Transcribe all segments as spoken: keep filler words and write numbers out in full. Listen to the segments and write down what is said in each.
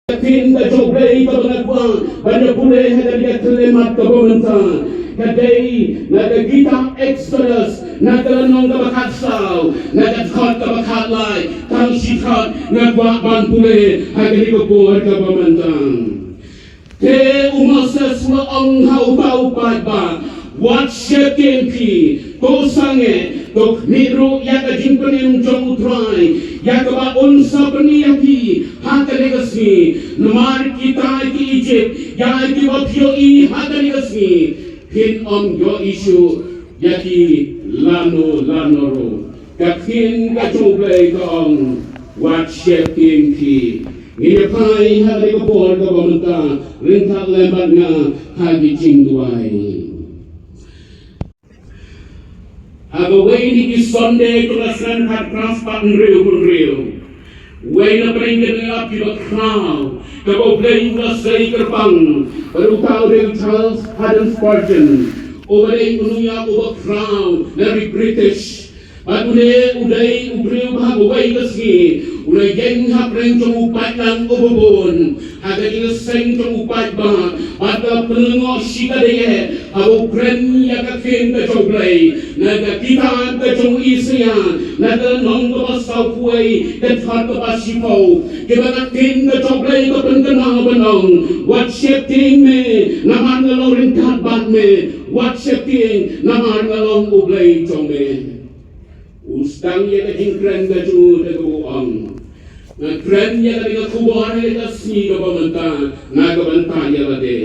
Ka ktien ka jong U Blei kaba nga kwah ban ïa pule ha kane ka khyllipmat kaba mynta ka dei na ka kitab Exodus, na ka lynnong kaba khatsaw, na ka dkhot kaba khatlai. Tang shi dkhot nga kwah ban pule ha kane ka por kaba mynta. Te u Moses u la ong ha uta u paidbah, wat sheptieng phi, to sangeh, to khmih ruh ïa ka jingpynim jong U Trai, ïa kaba un sa pyni ïa phi ha kane ka sngi. Namar kita ki Ijipt, ïa kiba phi ïohi ha kane ka sngi, phin ym ïohi shuh ïa ki lano lano ruh. Ka ktien ka jong U Blei ka ong, wat sheptieng phi. Ngin ïa phai ha kane ka por kaba mynta, ryngkat lem bad nga ha ki jingduwai. Ha kawei na ki Sunday jong ka snem khatphra spah hynriew phew hynriew, wei na pdeng ki nongïalap kiba khraw kaba U Blei u la sei kyrpang, bad uta u dei u Charles Haddon Spurgeon, uba dei u nongïalap uba khraw na ri British. Bad une u dei u briew ba ha kawei ka sngi u la ïeng hapdeng jong u paidlang uba bun, ha ka jingïaseng jong u paidbah, bad ka pynlyngngoh shikatdei eh haba u kren ïa ka ktien ka jong U Blei na ka kitab ka jong u Isaïah, na ka lynnong kaba sawphew wei, ka dkhot kaba shiphew, kaba ka ktien ka jong U Blei ka pynkynmaw ban ong, wat sheptieng me, namar nga long ryngkat bad me. Wat sheptieng, namar nga long U Blei jong me. U sdang ïa ka jingkren ka jong u da kaba u ong, nga kren ïa kane ka khubor ha kane ka sngi kaba mynta na ka bynta ïa lade,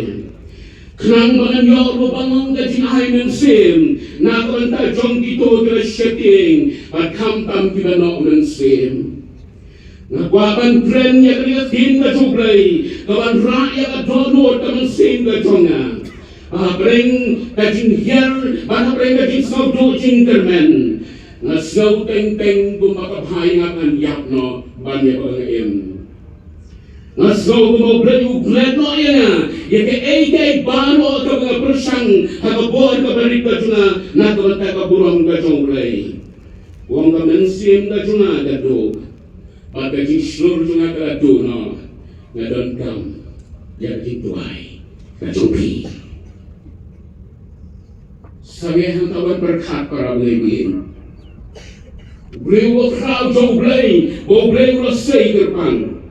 khnang ba ngan ïoh ruh ban long ka jingai mynsiem na ka bynta jong kito kiba sheptieng bad khamtam kiba noh mynsiem. Nga kwah ban kren ïa kane ka ktien ka jong U Blei kaban rah ïa ka dohnud ka mynsiem ka jong nga. Hapdeng ka jinghiar bad hapdeng ka jingsngewduh jingkyrmen, nga sngew teng teng kumba ka bha ïa nga ban ïap noh ban ïa kaba nga im. Nga sngew kumba U Blei u klet noh ïa nga ïa kaei kaei baroh kaba nga pyrshang ha ka bor kaba rit ka jong nga na ka bynta ka burom ka jong U Blei. Kum ka mynsiem ka jong nga ka duh bad ka jingshlur jong nga ka la duh noh, nga donkam ïa ka jingduwai ka jong phi. Sangeh hangta ban pyrkhat para bangeit. U briew uba khraw jong U Blei, ba U Blei u la sei kyrpang.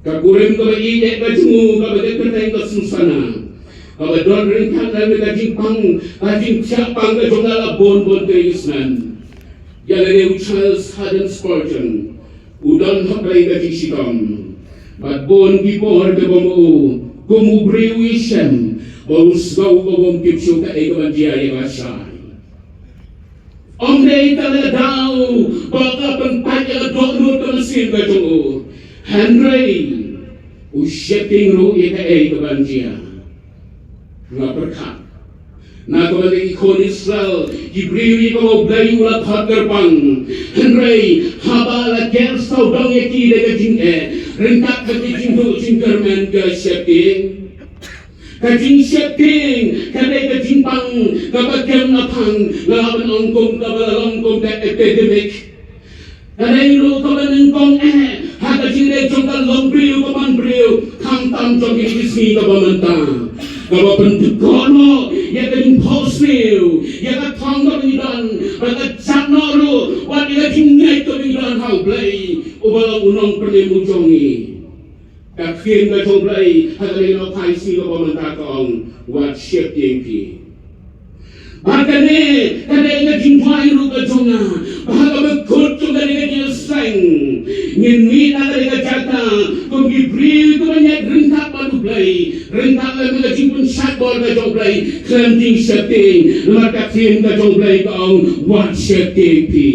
Ka kurim kaba ïeit ka jong u kaba dei kyrteng ka Susana, kaba don ryngkat lem bad ka jingpang, ka jingthiah pang ka jong nga la bun bun tylli ki snem. Ïa lade u Charles Haddon Spurgeon u don hapdeng ka jingshitom, bad bun ki por kaba ma u kum u briew u ïashem ba u sngew ba um tip shuh kaei kaban jia ïa ka shai. Ym dei tang ka daw ba ka pynpait ïa ka dohnud ka mynsiem ka jong u, hynrei u sheptieng ruh ïa kaei kaban jia. Nga pyrkhat na ka bynta ki khun Israel, ki briew ïa kiba U Blei u la khot kyrpang. Hynrei haba la ker sawdong ïa ki da ka jingeh, ryngkat bad ki jingduh jingkyrmen, ki la sheptieng. Ka jingsheptieng ka dei ka jingpang kaba kem na pang, nga lah ban ong kum kaba la long kum ka epidemic. Ka dei ruh kaba nyngkong eh ha ka jingdei jong ka longbriew ka manbriew, khamtam jong kine ki sngi kaba mynta, kaba pyndukor noh ïa ka jingphohsniew, ïa ka thong kaba ngi don, bad ka jat noh ruh wat ïa ka jingngeit kaba ngi don ha U Blei uba long u nongpynim u jong ngi. Ka ktien ka jong U Blei ha kane ka longkmie sngi kaba mynta ka ong, wat sheptieng phi. Bad kane ka dei ka jingduwai ruh ka jong nga ba ha kaba kut jong kane ka jingïaseng ngin mih na kane ka jaka kum ki briew kiba ñiad ryngkat bad U Blei, ryngkat lem bad ka jingpynshait bor ka jong U Blei, khlem jingsheptieng. Namar ka ktien ka jong U Blei ka ong, wat sheptieng phi.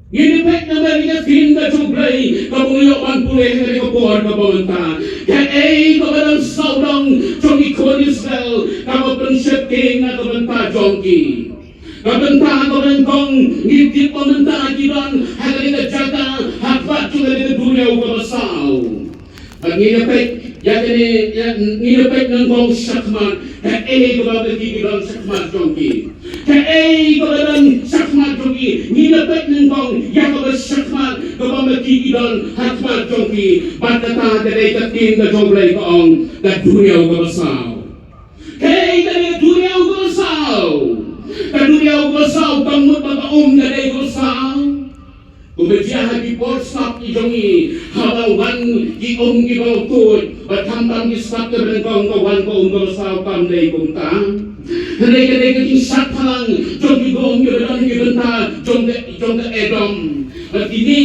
Ngin ïa peit namar ïa ka ktien ka jong U Blei kaba ngi ïoh ban pule ha kane ka por kaba mynta. Kaei kaba dang sawdong jong ki khun Israel kaba pynsheptieng na ka bynta jong ki. Ka bynta kaba nyngkong ngi tip ba mynta ki don ha kane ka jaka ha khmat jong kane ka duriaw kaba saw. Bad ngin ïa peit ïa kane, ïa, ngin ïa peit nyngkong shakhmat kaei kaba ki, ki don shakhmat jong ki. Kaei kaba don shakhmat jong ki, ngin ïa peit nyngkong ïa kaba shakhmat kaba ma ki ki don ha khmat jong ki, bad kata ka dei ka ktien ka jong U Blei ka ong, ka duriaw kaba saw. Kaei ka dei ka duriaw kaba saw? Ka duriaw kaba saw, ka mut ba ka um ka dei kaba saw. Kumba jia ha ki por sap ki jong ngi, haba wan ki um kiba tuid, bad khamtam ki sap kiba nyngkong, ka wan ka um kaba saw, kam dei kumta. Hynrei ka dei ka jingshad phalang jong ki um kiba don ha ki bynta jong ka, jong ka Edom. Bad kine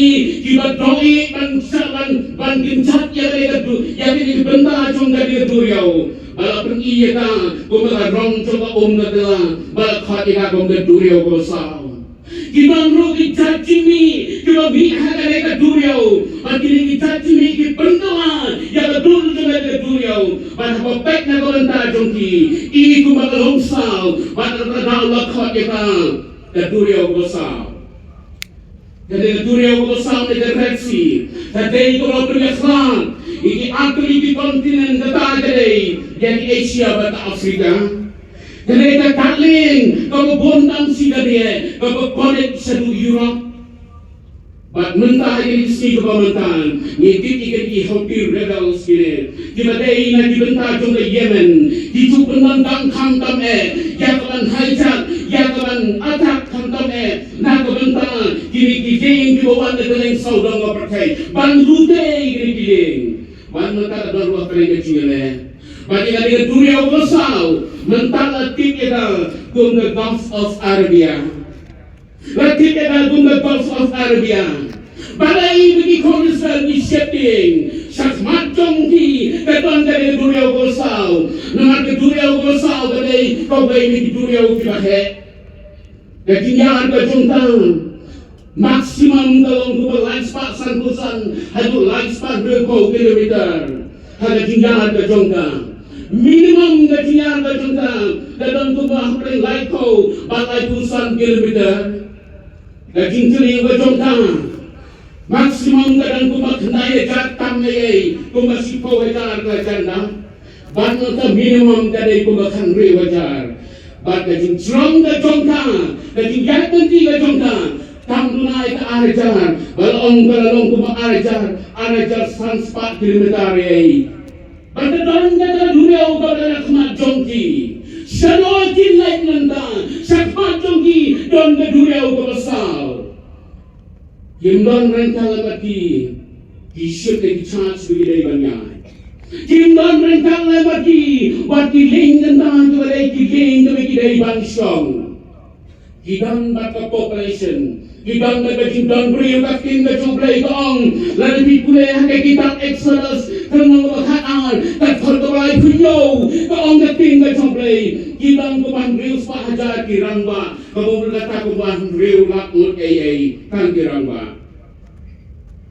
kiba doh ban sa, ban, ban kynjat ïa ka, ïa ka bynta jong ka duriaw. Ba la pyni ïa ka kum ka rong jong ka um ka la, ba la khot ïa ka kum ka duriaw kaba saw. Ki don ruh ki jait jingmih kiba mih ha kane ka duriaw. Bad kine ki jait jingmih ki pynkylla ïa ka dur jong ka duriaw. Bad haba peit na ka bynta jong ki, i kumba ka long saw, bad ka daw la khot ïa ka ka duriaw kaba saw. Ka dei ka duriaw kaba saw na ka Red Sea. Ka dei kaba pynïakhlan ïa ki artylli ki continent, kata ka dei ïa ki Asia bad ka Africa. Ka dei ka katlieng kaba bun tam shi kadiah, kaba connect shaduh Europe. Bad mynta ha kine ki sngi kaba mynta, ngi tip ïa ki Houthi rebels kine, kiba dei na ki bynta jong ka Yemen, ki ju pyndonkam khamtam eh ïa ka ban hijack, ïa ka ban attack khamtam eh na ka bynta kine ki lieng kiba wan na ka lyngsawdong ka pyrthei ban lute ïa kine ki lieng. Bad mynta ka don ruh kane ka jingïaleh. Bad ïa kane ka duriaw kaba saw, mynta la tip ïa ka kum ka Gulf of Arabia. La tip ïa ka kum ka Gulf of Arabia. Balei ba ki khun Israel ki sheptieng? Shakhmat jong ki ka don kane ka duriaw kaba saw. Namar ka duriaw kaba saw ka dei kawei na ki duriaw kiba heh. Ka jingïar ka jong ka maximum ka long kumba lai spah sanphew san haduh lai spah hynriewphew kilometer. Ha ka jingïar ka jong ka. Minimum ka jingïar ka jong ka ka don kumba hapdeng laiphew bad laiphew san kilometer. Ka jingkylli ka jong ka. Maximum ka don kumba khyndai hajar tang ei ei, kumba shiphew hajar ka janda. Bad ka minimum ka dei kumba khathynriew hajar. Bad ka jingjrong ka jong ka, ka jingïaid lynti ka jong ka, kam duna ïa ka ar hajar, ba la ong ka la long kumba ar hajar, ar hajar san spah kilometer ei ei. Bad ka don kata ka duriaw kaba don ha khmat jong ki. Shano kin leit mynta? Shakhmat jong ki don ka duriaw kaba saw. Kim don ryngkat lem bad ki, ki ship ne ki jahaj ba ki dei ban ïaid. Kim don ryngkat lem bad ki, wat ki lieng kynta kiba dei ki lieng kiba ki dei ban shong. Ki don bad ka population, ki don bad ka jingdon briew, ka ktien ka jong U Blei ka ong, lada phi pule ha ka kitab Exodus, ka lynnong kaba khatar, ka dkhot kaba laiphew hynñiew, ka ong ka ktien ka jong U Blei, ki don kumba hynriew spah hajar ki rangbah, kaba mut kata kumba hynriew lak ngut ei ei tang ki rangbah.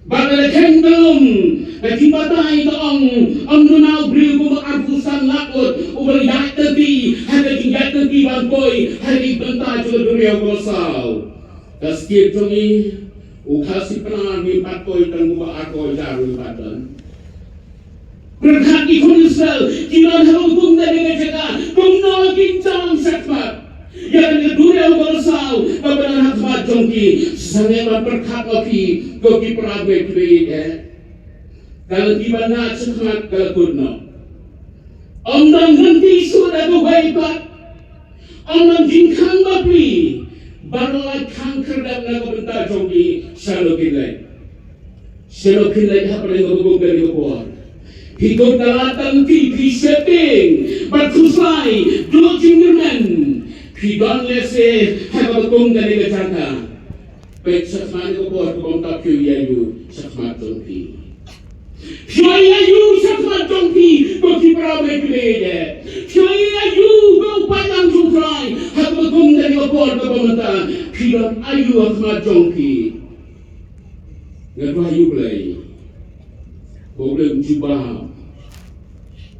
Bad lada kheiñ ka lum, ka jingbatai ka ong, ym duna u briew kumba arphew san lak ngut uba ïaid lynti ha ka jingïaid lynti ban poi ha ki bynta jong ka duriaw kaba saw. Ka state jong ngi, u Khasi Pnar, ngim pat poi tang kumba arphew hajar ngim pat don. Pyrkhat ki khun Israel ki don ha ka kum kane ka jaka, kumno kin jam shakhmat. Ïa kane ka duriaw kaba saw kaba don ha khmat jong ki. Sngewbha pyrkhat ma phi, ko ki para bangeit kiba ïeit eh. Ka lynti ba ngat shakhmat ka la kut noh. Ym don lynti shuh da kawei pat. Ym don jingkhang bapli. Baroh la khang khyrdep na ka bynta jong ki, shano kin leit. Shano kin leit hapdeng kaba kum kane ka por. Phi kut ka lad tang phi, phi sheptieng bad khuslai, duh jingkyrmen. Phi don lehse ha kaba kum kane ka jaka. Peit shakhmat ka por kaba mynta phi ïa ïoh shakhmat jong phi. Phi ïa ïoh shakhmat jong phi, ko ki para bangeit kiba ïeit eh. Phi ïa ïoh ka paidlang jong U Trai ha kaba kum kane ka por kaba mynta. Phi don aïu ha khmat jong phi? Nga duwai ïa U Blei ba U Blei un jubab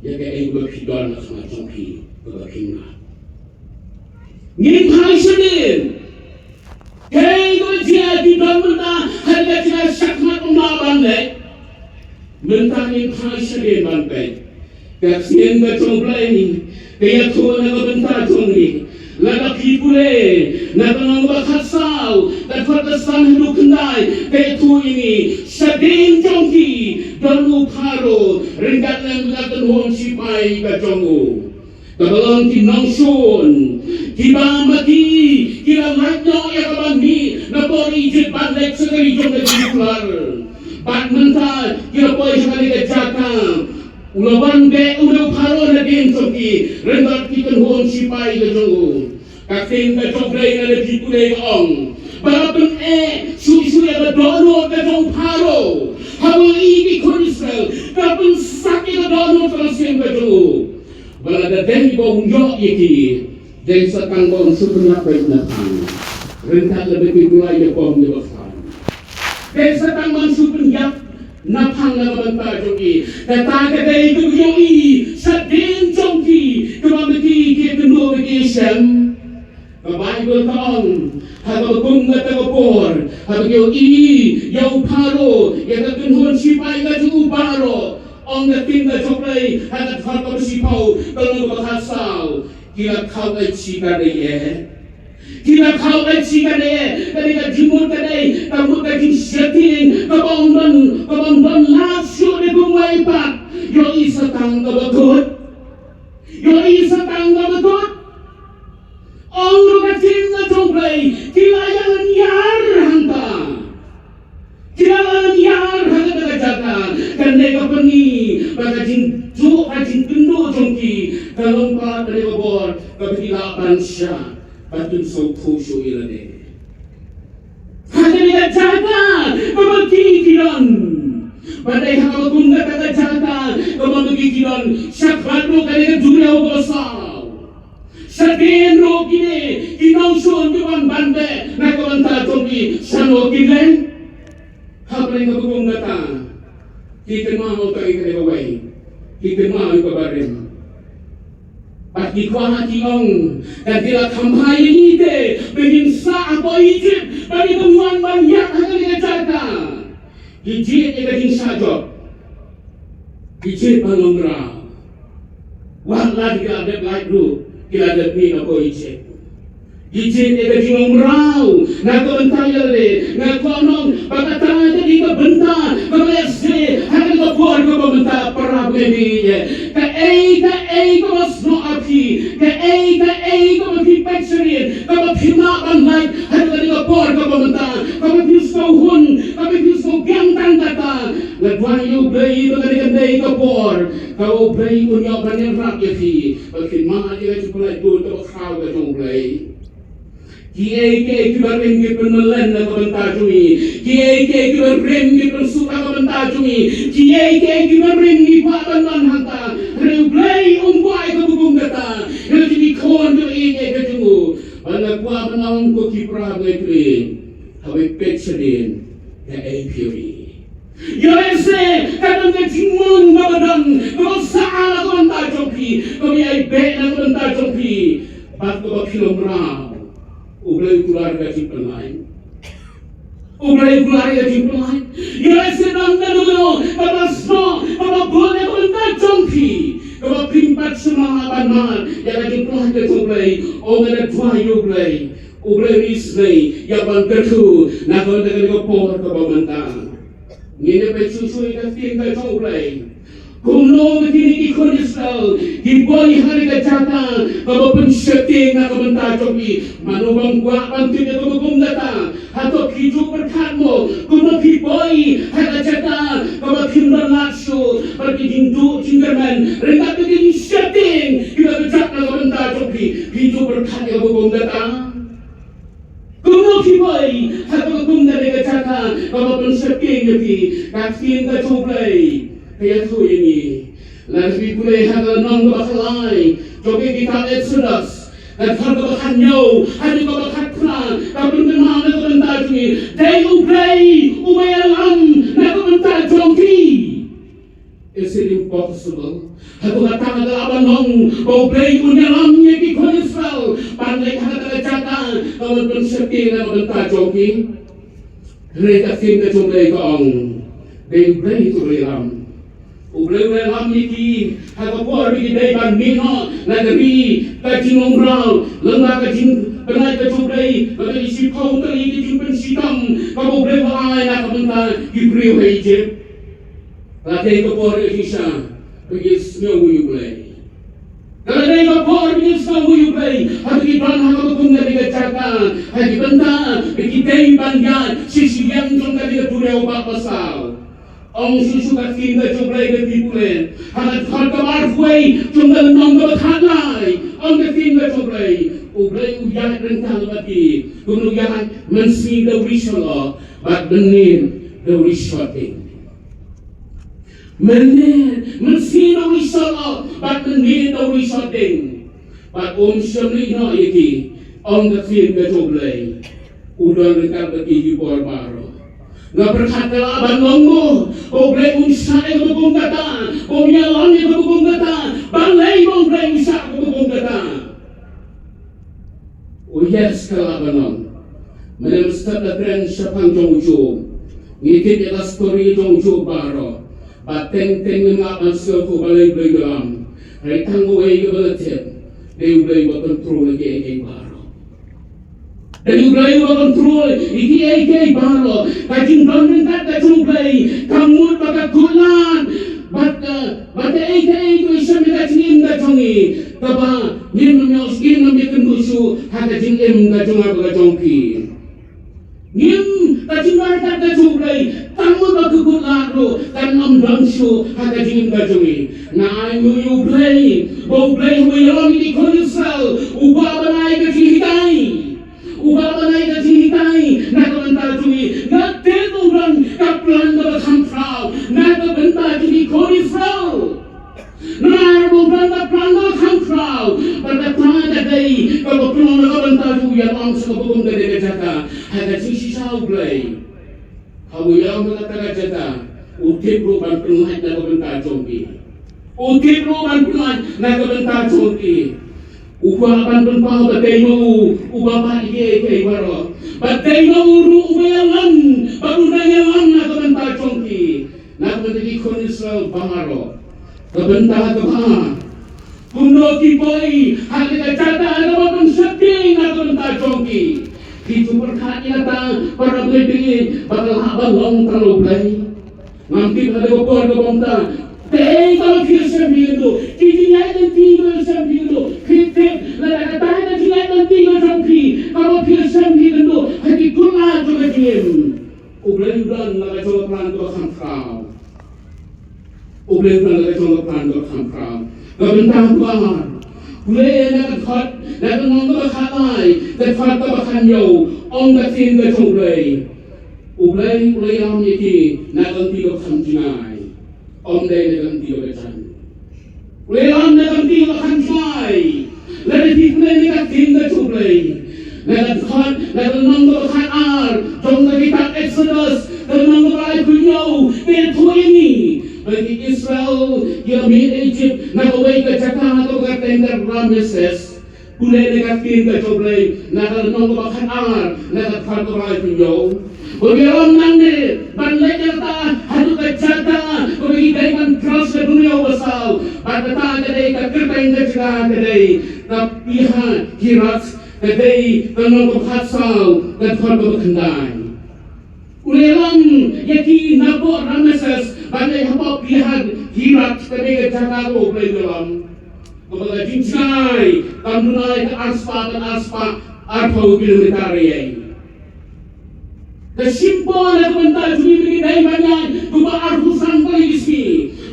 ïa kaei kaba phi don ha khmat jong phi, kaba phi ngeit. Ngin phai shadien. Kaei kaba jia, ki don mynta ha ka jaka shakhmat, ym lah ban leit. Mynta ngin phai shadien ban peit. Ka ktien ka jong U Blei ka ïathuh na ka bynta jong ngi. Lada phi pule na ka lynnong ba khatsaw, ka dkhot ka san haduh khyndai, ka ïathuh ïa ngi, shadien jong ki don u Pharaoh, ryngkat lem bad ka kynhun shipai ka jong u. Kaba long ki nongshun kiba ma ki, ki la lait noh ïa kaba mih na bor Ijipt ban leit sha ka ri jong ka jingkular. Bad mynta ki la poi sha kane ka jaka. U la wan beh u Pharaoh nadien jong ki, ryngkat ki kynhun shipai ka jong u. Ka ktien ka jong U Blei lada phi pule ka ong ba la pyneh shuh shuh ïa ka dohnud ka jong u Pharaoh. Haba i ki khun Israel, ka pynsak ïa ka dohnud ka mynsiem ka jong u. Ba lada dei ba un ïoh ïa ki, dei sa tang ba un shu pynïap beit na phang. Ryngkat lada ki pule ïa ka ong ïa ba khlaiñ. Dei sa tang ba un shu pynïap na phang na ka bynta jong ki. Kata ka dei kaba ïohi shadien jong ki, kaba ma ki ki kynduh ba ki shem. Ka Baibl ka ong, ha kaba kum kata ka por, haba ki ïohi ïa u Pharaoh, ïa ka kynhun shipai ka jong u Pharaoh, ong ka ktien ka jong U Blei ha ka dkhot kaba shiphew, ka lynnong kaba khatsaw, ki la khaw ïa shi ka dei eh. Ki la khaw ïa shi ka dei eh, ka dei ka jingmut ka dei, ka mut ka jingsheptieng, kaba ym don, kaba ym don lad shuh da kumwei pat. Ïohi sa tang kaba kut. Ïohi sa tang kaba kut. Ong ruh ka ktien ka jong U Blei, ki la ïalam ïar hangta. Ki la ïalam ïar ha kata ka jaka, kane ka pyni ba ka jingduh, ka jingkynduh jong ki, ka long palat kane ka bor, kaba ki lah ban shah, ban pynsngewthuh shuh ïa lade. Ha kane ka jaka kaba ki ki don. Ba dei ha kaba kum kata ka jaka kaba ki ki don. Shakhmat ruh kane ka duriaw kaba saw. Shadien ruh kine ki nongshun ki wan ban beh na ka bynta jong ki, shano kin leit? Hapdeng kaba kum kata ki kynmaw tang ïa kane kawei. Ki kynmaw ïa kaba rim. Bad ki kwah ki ong, kan ki la kham bha ïa ngi te ba ngin sah hapoh Ijipt, ba ngin ym wan ban ïap ha kane ka jaka. Ki jied ïa ka jingshah jop. Ki jied ban long mraw. Wat la ki la dep lait ruh, ki la dep mih hapoh Ijipt. Ki jied ïa ka jinglong mraw na ka bynta ïa lade. Nga kwah ong ba kata ka dei ka bynta kaba lehse ha kane ka por kaba mynta, para bangeit. Kaei kaei kaba snoh ïa phi, kaei kaei kaba phi peit shadien, kaba phi mad ban lait ha kane ka por kaba mynta, kaba phi sngew hun, kaba phi sngew biang tang kata. Nga duwai ïa U Blei ba kane ka dei ka por kaba U Blei un ïoh ban ïarap ïa phi, ba phin mad ïa ka jingpynlait kaba khraw ka jong U Blei. Kiei kiei kiba rim ki pynmlien na ka bynta jong ngi. Kiei kiei kiba rim ki pynsuk na ka bynta jong ngi. Kiei kiei kiba rim ngi kwah ban wan hangta, hynrei U Blei um kwah ïa kaba kum kata. Hynrei ki khun kiba ïeit ïa ka jong u. Bad nga kwah ban ong ko ki para bangeit, haba peit shadien, kaei phi ïohi? Ïohi se ka don ka jingmong kaba don, kaba sah na ka bynta jong phi, kaba ïai beh na ka bynta jong phi, bad kaba phi long mraw. U Blei u kular ka jingpynlait. U Blei u kular ka jingpynlait. Ïohi se don kano kano kaba snoh, kaba bun na ka bynta jong phi, kaba phim pat sngewbha ban mad ïa ka jingpynlait ka jong U Blei. Ong, nga duwai ïa U Blei. U Blei un isynei ïa phi, kyrkhu na ka bynta kane ka por kaba mynta. Ngin ïa peit shuh shuh ïa ka ktien ka jong U Blei. Kumno ba kine ki khun Israel ki poi ha kane ka jaka kaba pynsheptieng na ka bynta jong ki. Mano bym kwah ban tip ïa kaba kum kata? Hato phi ju pyrkhat mo kumno phi poi ha ka jaka kaba phim don lad shuh bad ki jingduh jingkyrmen ryngkat ki jingsheptieng kiba kjat na ka bynta jong phi? Phi ju pyrkhat ïa kaba kum kata? Kumno phi poi ha kaba kum kane ka jaka kaba pynsheptieng ïa phi? Ka ktien ka jong U Blei ka ïathuh ïa ngi. Lada phi pule ha ka lynnong kaba khatlai jong ka kitab Exodus, ka dkhot kaba khathynñiew haduh kaba khatphra, ka pynkynmaw na ka bynta jong ngi, dei U Blei uba ïalam na ka bynta jong ki. Is it impossible? Hato kata ka lah ban long ba U Blei un ïalam ïa ki khun Israel ban leit ha kata ka jaka kaba pynsheptieng na ka bynta jong ki? Hynrei ka ktien ka jong U Blei ka ong, dei U Blei uba ïalam. U Blei u la lam ïa ki ha ka por ba ki dei ban mih noh na ka ri ka jinglong rau, lyngba ka jingpyllait ka jong U Blei, ba ki shiphew tylli ki jingpynshitom kaba U Blei u la ai na ka bynta ki briew ha Egypt. Ka la dei ka por ïa ki sha ba ki sngew ïa U Blei. Ka la dei ka por ba ki sngew ïa U Blei, ha ba ki don ha kaba kum ka dei ka jaka, ha ki bynta ba ki dei ban ïaid sha shiliang jong ka dei ka duriaw ba basaw. Ong shuh shuh ka ktien ka jong U Blei, ka ktien pule ha ka dkhot kaba arphew wei jong ka lynnong kaba khatlai. Ong ka ktien ka jong U Blei, U Blei u ïaid ryngkat bad ki. Kumno u ïaid? Mynsngi da u ri shot lok bad mynnin da u ri shot ding. Mynnin, mynsngi da u ri shot lok bad mynnin da u ri shot ding. Bad um shym leit noh ïa ki, ong ka ktien ka jong U Blei. U don ryngkat bad ki ha ki por baroh. Nga pyrkhat ka lah ban long mo ba U Blei um shah ïa kaba kum kata, ba um ïalam ïa kaba kum kata. Balei ba U Blei um shah ïa kaba kum kata? Oh yes, ka lah ban long. Mynne mynstep la kren shaphang jong u Job. Ngi tip ïa ka story jong u Job baroh. Bad teng teng ngim lah ban sngewthuh balei U Blei u ïalam. Hynrei tang kawei kaba nga tip, dei U Blei uba control ïa kiei kiei baroh. Dei U Blei uba control ïa kiei kiei baroh. Ka jingdon ryngkat ka jong U Blei ka mut ba ka kut lad. Bad ka, bad kaei kaei kaba shem ha ka jingim ka jong ngi, kaba ngin ym ïoh, ngin ym ïakynduh shuh ha ka jingim ka jong nga bad ka jong phi. Ngim, ka jingdon ryngkat ka jong U Blei, tang mut ba ka kut lad ruh kan ym don shuh ha ka jingim ka jong ngi. Nga ainguh ïa U Blei ba U Blei uba ïalam ïa ki khun Israel, u kwah ban ai ka jinghikai. U kwah ban ai ka jinghikai na ka bynta jong ngi. Nga tip u don ka plan kaba kham khraw na ka bynta jong ki khun Israel. Namar ba u don ka plan kaba kham khraw, bad kata ka dei kaba pynlong na ka bynta jong u ïalam sha kaba kum ka dei ka jaka ha ka jingshisha U Blei. Haba u ïalam ha kata ka jaka, u tip ruh ban pynlait na ka bynta jong ki. U tip ruh ban pynlait na ka bynta jong ki. U kwah ban pynpaw ba dei ma u uba bat ïa kiei kiei baroh. Ba dei ma u ruh uba ïalam, ba u dang ïalam na ka bynta jong ki, na ka bynta ki khun Israel baroh. Ka bynta kaba ar, kumno ki poi ha kata ka jaka kaba pynsheptieng na ka bynta jong ki. Ki ju pyrkhat ïa kata, para bangeit, ba ka lah ban long tang U Blei. Ngam tip ha kata ka por kaba ong ta, kaei kaba phi ïashem phi kynduh, ki jingïaid lynti kiba phi ïashem phi kynduh. Phi tip lada kata ka jingïaid lynti ka jong phi kaba phi ïashem phi kynduh ha ki kut lad jong ka jingim, U Blei u don la ka jong ka plan kaba kham khraw. U Blei u don la ka jong ka plan kaba kham khraw. Ka bynta kaba ar, pule na ka dkhot, na ka lynnong kaba khatlai, ka dkhot kaba khathynñiew, ong ka ktien ka jong U Blei. U Blei u la ïalam ïa ki na ka lynti kaba kham jngai, ym dei na ka lynti kaba jan. U la ïalam na ka lynti kaba kham jngai. Lada phi pule na ka ktien ka jong U Blei, na ka dkhot, na ka lynnong kaba khatar jong ka kitab Exodus, ka lynnong kaba laiphew hynñiew, ka ïathuh ïa ngi ba ki Israel ki la mih na Egypt na kawei ka jaka kaba kyrteng ka Rameses. Pule na ka ktien ka jong U Blei na ka lynnong kaba khatar, na ka dkhot kaba laiphew hynñiew. Ba ki ïalam nangne ban leit ïa kata haduh ka jaka kaba ki dei ban cross ka duriaw basaw. Bad kata ka dei ka kyrteng ka jaka ka dei ka Pi-hahiroth, ka dei ka lynnong kaba khatsaw, ka dkhot kaba khyndai. U la ïalam ïa ki napoh Rameses ban leit hapoh Pi-hahiroth, ka dei ka jaka kaba U Blei u ïalam. Kaba ka jingjngai kam duna ïa ka ar spah bad ar spah arphew kilometer ïa. Ka shim por na ka bynta jong ngi ba ngi dei ban ïaid kumba arphew san tylli ki sngi.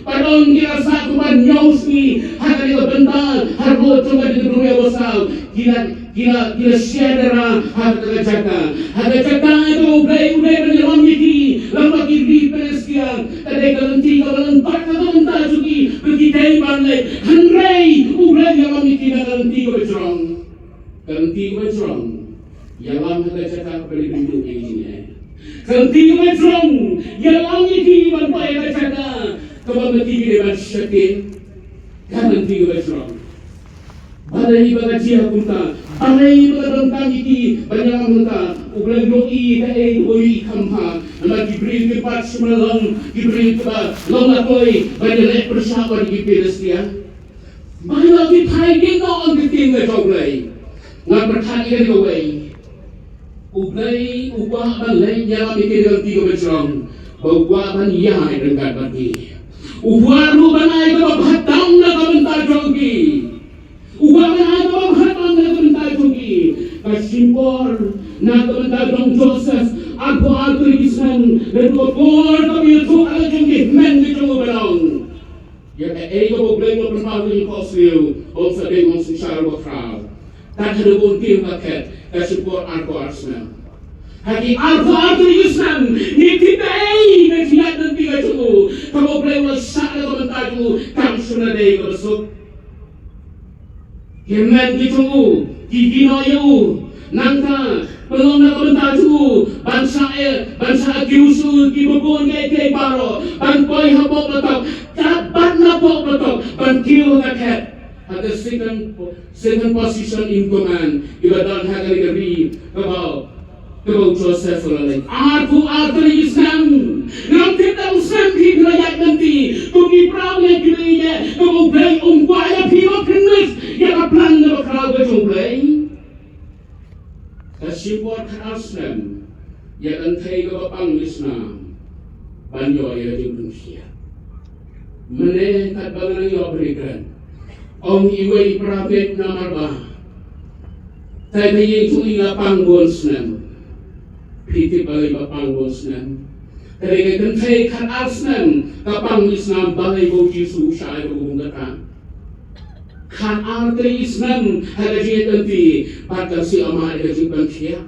Pardon, ki la sah kumba hynñiew sngi ha kane ka bynta harud jong ka duriaw basaw. Ki la, ki la, ki la shah dara ha kata ka jaka. Ha ka jaka kaba U Blei u dei ban ïalam ïa ki lyngba ki ri Philistia. Ka dei ka lynti kaba lyngkot na ka bynta jong ki ba ki dei ban leit. Hynrei U Blei u ïalam ïa ki na ka lynti kaba jrong. Ka lynti kaba jrong ïalam ha ka jaka kaba dei ban duh ïa ki jingeh. Ka lynti kaba jrong ïalam ïa ki ban poi ha ka jaka kaba ma ki ki dei ban sheptieng. Ka lynti kaba jrong. Balei ba ka jia kumta? Balei ba ka donkam ïa ki ban ïalam hangta? U Blei u ïohi kaei kaba u ïohi kham bha. Namar ki briew kiba pat shim la long, ki briew kiba long la kloi ban ïaleh pyrshah bad ki Philistia. Ba ïoh ki phai, ki ong ka ktien ka jong U Blei. Nga pyrkhat ïa kawei. U Blei u kwah ban leit ïalam ïa ki da ka lynti kaba jrong. Ba u kwah ban ïaid ryngkat bad ki. U kwah ruh ban ai kaba bha tam na ka bynta jong ki. U kwah ban ai kaba bha tam na ka bynta jong ki. Ka shim por na ka bynta jong Joseph, arphew ar tylli ki snem, naduh ka por kaba ïathuh ha la ka jong ki hynmen ka jong u ba long. Ïa kaei kaba U Blei u pynpaw ha ka jingkhohsniew, ym sa dei ym synshar ba khraw. Kat haduh ba un kiew ha ka khet, ka shim por arphew ar snem. Ha ki arphew ar tylli ki snem, ngi tip kaei ka jingïaid lynti ka jong u, kaba U Blei u la shah na ka bynta jong u, kam shym la dei kaba suk. Ki hynmen ki jong u, ki kynnoh ïa u. Nangta, pynlong na ka bynta jong u ban shah, eh, ban shah kiew sha kiba bun kiei kiei baroh, ban poi hapoh patok, kat bad napoh patok, ban kiew ha ka khet, ha ka second, second position in command, iba don ha kane ka ri kaba Kaba u Joseph u la leit arphew ar tylli ki snem. Ngam tip tang u snem phi la ïaid lynti. Kum ki para bangeit kiba ïeit, kaba U Blei um kwah ïa phi ba phin miss ïa ka plan kaba khraw ka jong U Blei. Ka shim por khatar snem ïa ka kynthei kaba pang misnam ban ïoh ïa ka jingpynkhiah. Mynne katba nga nang ïoh bynriew kren, ong iwei i para bangeit namar ba tai ka ïing jong i la pang bun snem. Phi tip balei ba pang bun snem? Ka dei ka kynthei khatar snem ka pang misnam, balei ba u Jisu u shah ai ba u bun kata? Khatar tylli ki snem ha ka jingïaid lynti bad ka shu ïa ka jingpynkhiah.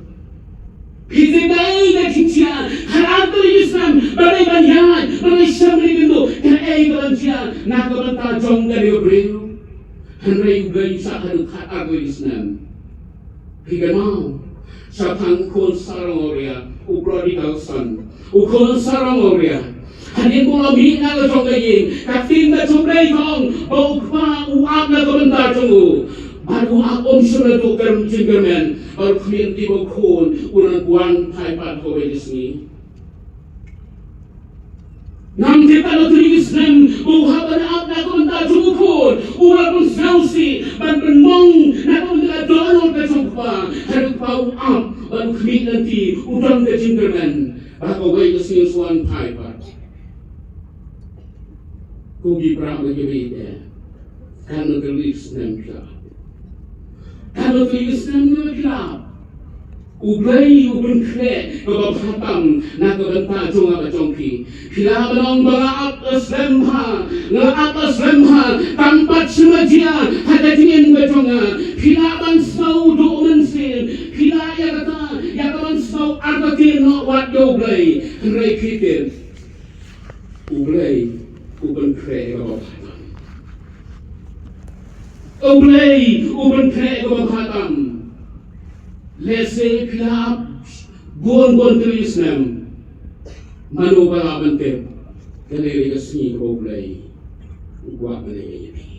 Phi tip kaei ka jingshah? Khatar tylli ki snem ba dei ban ïaid, ba dei shem ri kynduh, kaei ka ban jia na ka bynta jong kane ka briew? Hynrei U Blei u shah haduh khatar tylli ki snem. Phi kynmaw shaphang u khun sarong awria, u prodigal son, u khun sarong awria. Hadien ba u la mih na la jong ka ïing, ka ktien ka jong U Blei ka ong ba u kpa u ap na ka bynta jong u. Bad u ap um shym la duh ka jingkyrmen, bad u khmih lynti ba u khun u nang wan phai pat ha kawei ka sngi. Ngam tip katno tylli ki snem ba u hap ban ap na ka bynta jong u khun, u la pynsngewsih ban pynmong na ka bynta ka dohnud ka jong u kpa. Haduh kpa u ap bad u khmih lynti, u don ka jingkyrmen ba ha kawei ka sngi un sa wan phai pat. Ko ki para bangeit kiba ïeit, katno tylli ki snem phi la ap? Katno tylli ki snem phi la ap? U Blei u pynkhreh kaba bha tam na ka bynta jong nga bad jong phi. Phi lah ban ong ba nga ap la slem bha, nga ap la slem bha, tang pat shu ma jia ha ka jingim ka jong nga. Phi lah ban sngew duh mynsiem, phi lah ïa kata, ïa ka ban sngew artatien noh wat ïa U Blei. Hynrei phi tip, U Blei u pynkhreh kaba bha tam. U Blei u pynkhreh kaba bha tam. Lehse phi la ap bun bun tylli ki snem. Mano ba lah ban tip? Kane ka dei ka sngi kaba U Blei u kwah ban leh ïa phi.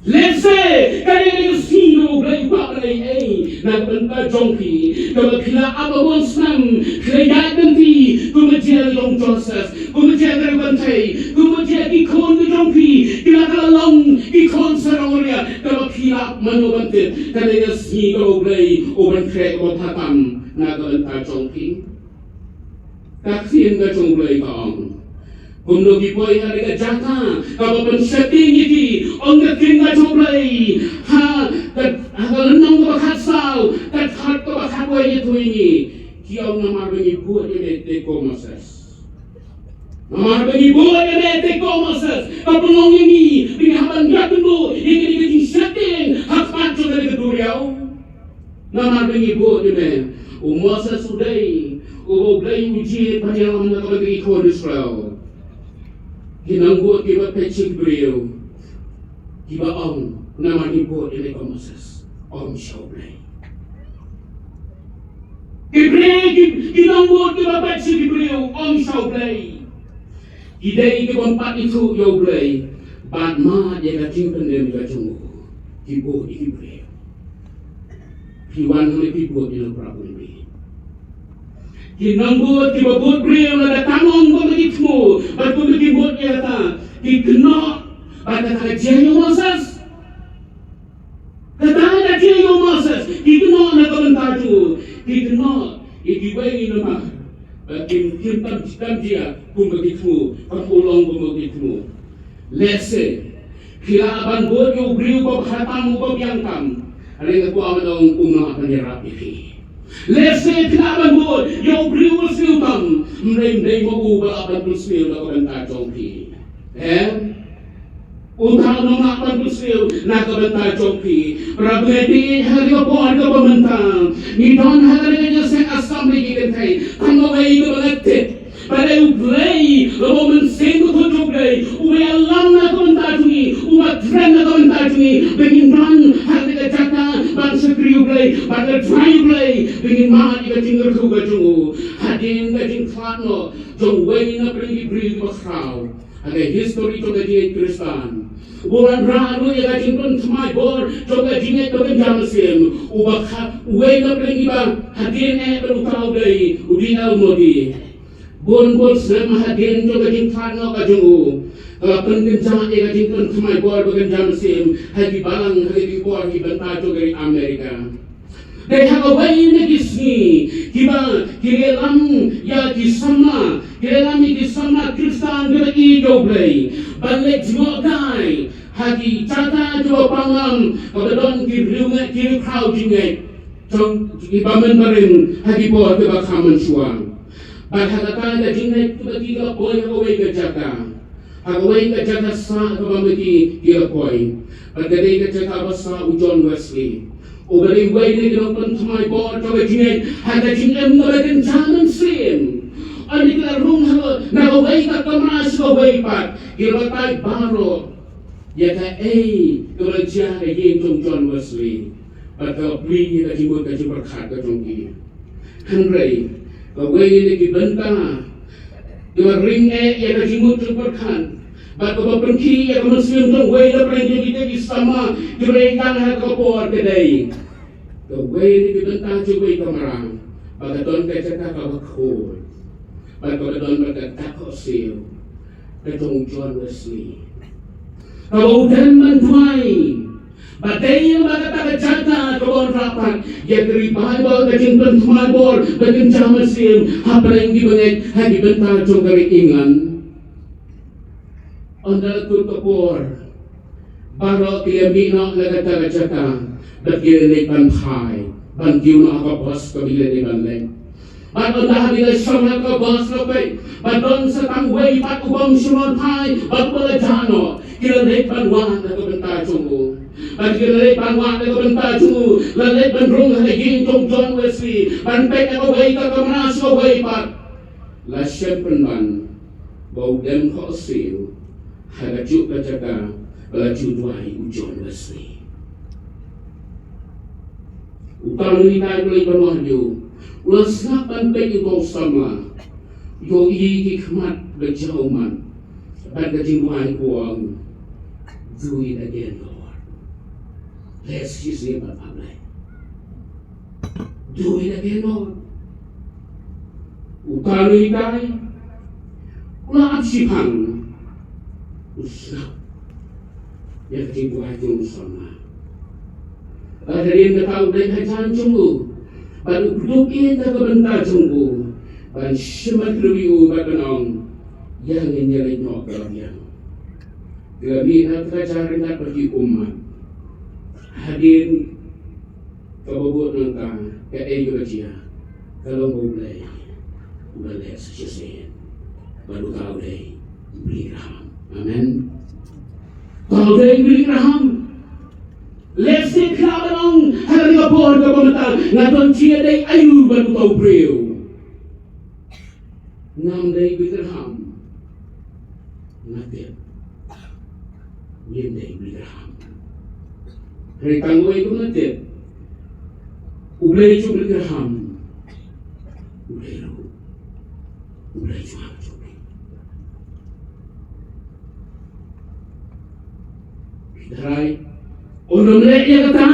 Lehse kane ka dei ka sngi kaba U Blei u kwah ban leh ei na ka bynta jong phi. Kaba phi la ap bun snem, phi la ïaid lynti, kumba jia ka jong Joseph, kumba jia ka kynthei, kumba jia ki khun ka jong phi, ki la ka la long ki khun sarong awria. Kaba phi la ap, mano ban tip? Kane ka sngi kaba U Blei u pynkhreh kaba bha tam na ka bynta jong phi. Ka ktien ka jong U Blei ka ong, kumno ki poi ha ka jaka kaba pynsheptieng ïa ki, ong ka ktien ka jong U Blei ha ka, ha ka lynnong kaba khatsaw, ka dkhot kaba khatwei, ïathuh ïa ngi, ki ong, namar ba ngi bud ïa me te ko Moses. Namar ba ngi bud ïa me te ko Moses, ka pynlong ïa ngi ba ngi hap ban ïakynduh ïa kane ka jingsheptieng ha khmat jong kane ka duriaw. Namar ba ngi bud ïa me. U Moses u dei uba U Blei u jied ban ïalam na ka bynta ki khun Israel. Ki nongbud kiba peit sha ki briew kiba ong, namar ngi bud ïa me ko Moses, ym sha U Blei. Ki briew ki, ki nongbud kiba peit sha ki briew, ym sha U Blei. Ki dei ki bym pat ithuh ïa U Blei bad mad ïa ka jingpynim ka jong u. Ki bud ïa ki briew. Ki wan ha me, ki bud ïa u para bangeit. Ki nongbud, kiba bud briew, lada tang ong kumba ki thmu bad kumba ki mut ïa kata, ki kynnoh bad kata ka jia ïa u Moses. Kata ka jia ïa u Moses, ki kynnoh na ka bynta jong u, ki kynnoh ïa kiwei namar ba kim, kim tam, tam jia kumba ki thmu, kam long kumba ki thmu. Lehse phi lah ban bud ïa u briew uba bha tam, uba biang tam, hynrei nga kwah ban ong um lah ban ïarap ïa phi. Lehse phi lah ban bud ïa u briew uba sniew tam, hynrei ym dei ma u uba lah ban pynsniew na ka bynta jong phi. Em? Uta unym lah ban pynsniew na ka bynta jong phi. Para bangeit, ha kane ka por kaba mynta ngi don ha kane ka jingïaseng assembly ki kynthei, tang kawei kaba nga tip, ba dei U Blei, ba U Mynsiem Bakhuid U Blei uba ïalam na ka bynta jong ngi, uba kren na ka bynta jong ngi, ba ngin don ha kane ka jaka ban shakri U Blei, ban kyrpad ïa U Blei, ba ngin mad ïa ka jingïarap ka jong u. Hadien ka jingkhlad noh jong uwei na pdeng ki briew kiba khraw ha ka history jong ka jingngeit Khristan, uba wanrah ruh ïa ka jingpynthymmai bor jong ka jingngeit ba kynja mynsiem, uba kha uwei na pdeng kiba hadien eh bad uta u dei u D L Moody. Bun bun snem hadien jong ka jingkhlad noh ka jong u, ka la pynkynjah ïa ka jingpynthymmai bor ba kynja mynsiem ha ki balang, ha ki por, ki bynta jong ka ri Amerika. Dei ha kawei na ki sngi kiba ki la ïalam ïa ki samla, ki la ïalam ïa ki samla Khristan kiba ïeit ïa U Blei ban leit jngohkai ha ki jaka kiba pang lam, kaba don ki riewngeit, ki riewkhraw jingngeit jong kiba mynbarim ha ki por kiba kham mynshuwa. Bad ha kata ka jingngeit kaba ki la poi ha kawei ka jaka, ha kawei ka jaka sah kaba ma ki ki la poi. Bad ka dei ka jaka ba sah u John Wesley, uba dei uwei na ki nongpynthymmai bor jong ka jingngeit ha ka jingim kaba kynja mynsiem. Hynrei ki la rung ha, na kawei ka kamra sha kawei pat, ki la batai baroh ïa kaei kaba la jia ha ka ïing jong John Wesley, bad ka la plie ïa ka jingmut ka jingpyrkhat ka jong ki. Hynrei kawei na ki bynta kiba ring eh ïa ka jingmut jingpyrkhat bad kaba pynkhih ïa ka mynsiem jong uwei na pdeng jong kita ki samla kiba ïaid lang ha ka por ka dei, kawei na ki bynta jong uwei ka kamra ba ka don ka jaka kaba khuid bad kaba don bad ka dak khohsiew ka jong u John Wesley, kaba u dem ban duwai. Bad dei ïa kata ka jaka kaba wanrah pat ïa ka revival, ka jingpynthymmai bor ba kynja mynsiem hapdeng ki bangeit ha ki bynta jong ka ri England. Ynda la kut ka por, baroh ki la mih noh na kata ka jaka bad ki la leit ban phai, ban kiew noh ha ka bos kaba ki la leit ban leit. Bad ynda ha ki la shong ha ka bos la peit, bad don sa tang uwei pat u bym shym la phai bad uba la jah noh, ki la leit ban wad na ka bynta jong u. Bad ki la leit ban wad na ka bynta jong u, la leit ban rung ha ka ïing jong John Wesley, ban peit na kawei ka kamra sha kawei pat. La shem pynban ba u dem khohsiew ha kajuh ka jaka ba la ju duwai u John Wesley. Uta u Nonghikai Blei ba nohjong u la sngap ban peit ïa uta u samla, ïohi ki khmat ba jawmat bad ka jingduwai, u ong, "Do it again, Lord." Leh shisien pat, A Blei. Do it again, Lord. Uta u Nonghikai u la ap shiphang, u sngap ïa ka jingduwai jong u samla. Bad hadien kata u leit hajan jong u bad u kdup ïa ka bynta jong u, ban shim bad kdew ïa u bad ban ong, "Ïa ngin ïa leit noh ka la biang." Ki la mih na kata ka jaka ryngkat bad ki ummat. Hadien kaba bud nangta, kaei kaba jia? Ka long ba U Blei u la leh sa shisien. Bad uta u dei u Billy Graham. Amen. Uta u dei u Billy Graham. Lehse phi lah ban ong ha kane ka por kaba mynta, "Nga don jingïadei aïu bad uta u briew?" Ngam dei Billy Graham. Nga tip ngim dei Billy Graham. Hynrei tang uwei ruh nga tip, U Blei jong Billy Graham, U Blei ruh, U Blei jong nga jong phi. Phi tharai un ym leh ïa kata?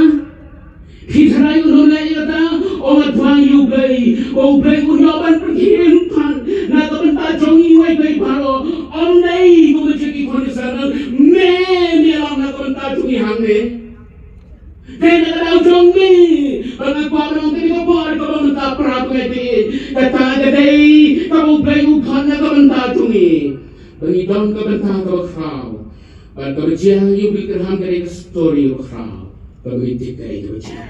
Phi tharai Ong, nga duwai ïa U Blei, U Blei un ïoh ban pynkhie pat na ka bynta jong ngi, wei wei baroh. Ym dei kumba ki khun Israel, me, me long na ka bynta jong ngi hangne. Dei na ka daw jong me ba nga kwah ban ong kane ka por kaba mynta, para bangeit, kata ka dei kaba U Blei u khot na ka bynta jong ngi, ba ngi don ka bynta kaba khraw. Bad kaba jia ïa u Billy Graham ka dei ka story kaba khraw, kaba ngi tip kaei kaba jia.